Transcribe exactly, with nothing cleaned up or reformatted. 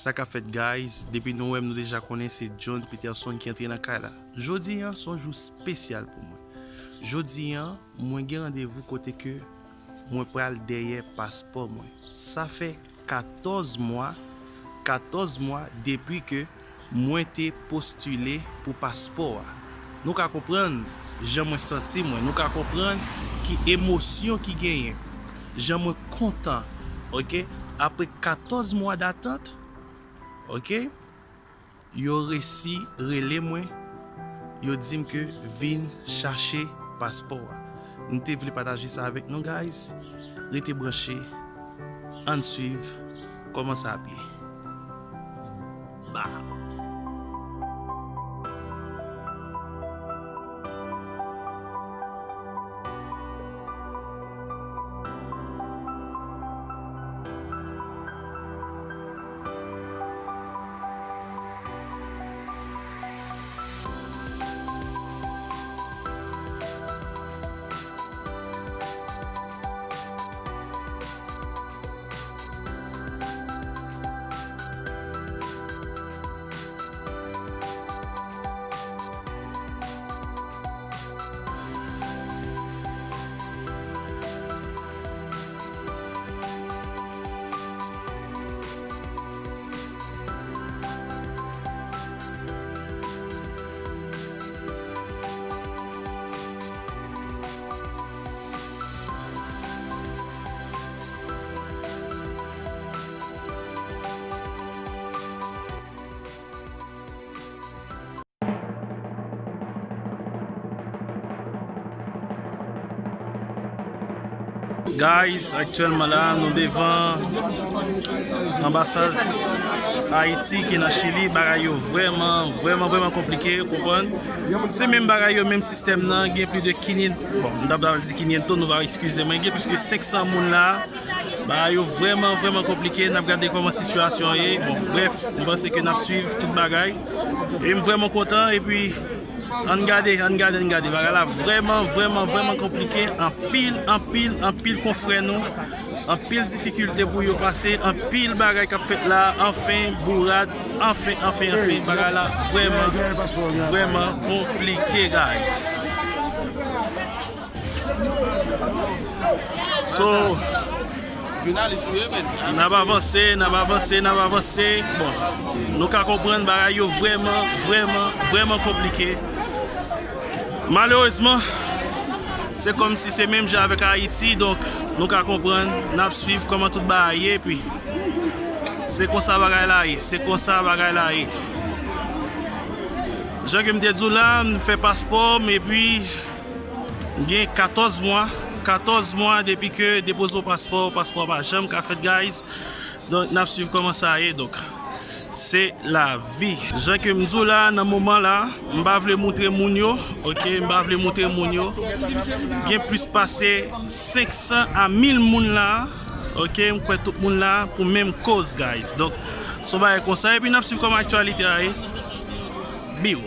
Sa k ap fèt, guys? Depi nou wè m, nou deja konnen se John Peterson ki antre nan kay la. Jodi a, se yon jou espesyal pou mwen. Jodi a, mwen gen randevou kote ke mwen pral dèyè paspò mwen. Sa fè katòz mwa, katòz mwa depi ke mwen te postile pou paspò a. Nou ka konprann jan mwen santi mwen, nou ka konprann ki emosyon ki genyen, jan mwen kontan, oke? Apre katòz mwa datant, oke? Yo resi rele mwen, yo di m ke vin chache paspò a. M te vle pataje sa avèk nou, guys. Rete branche, ann swiv kòman sa ap ye. Ba. Guys, aktyèlman la, nou devan anbasad Ayiti ki nan Chili. Bagay yo vrèman, vrèman, vrèman konplike, ou konprann? Se menm bagay yo, menm sistèm nan, gen plis de kinyen, bon, m t ap di kinyen ton, nou va eskize mwen, gen plis ke senk san moun la. Bagay yo vrèman, vrèman konplike. N ap gade kòman sitiyasyon an ye. Bon, brèf, m panse ke n ap swiv tout bagay. E m vrèman kontan. Epi, ann gade, ann gade, ann gade. Bagay la vrèman, vrèman, vrèman konplike. Anpil, anpil, anpil konfrè nou. Anpil difikilte pou yo pase. Anpil bagay k ap fèt la. Anfen, bourad. Anfen, anfen, anfen. Bagay la vrèman, vrèman konplike, guys. So, n ap avanse, n ap avanse, n ap avanse. Bon, nou ka konprann bagay yo vrèman, vrèman, vrèman konplike. Malerezman, se kòmsi se menm jan avèk Ayiti, donk nou ka konprann, n ap swiv kòman tout bagay ye, epi se konsa bagay la ye, se konsa bagay la ye. Jan ke m te di w la, m fè paspò m, epi gen katòz mwa, katòz mwa depi ke depoze yon paspò, paspò pa janm ka fèt, guys. Donk, n ap swiv kòman sa ye. Donk, se lavi. Jan ke m di w la, nan moman la, m pa vle moutre moun yo, oke, m pa vle moutre moun yo. Gen plis pase senk san a mil moun la, oke, m kwè tout moun la pou menm koz, guys. Donk, se yon bagay konsa, epi n ap swiv kòman aktyalite a ye. Biw.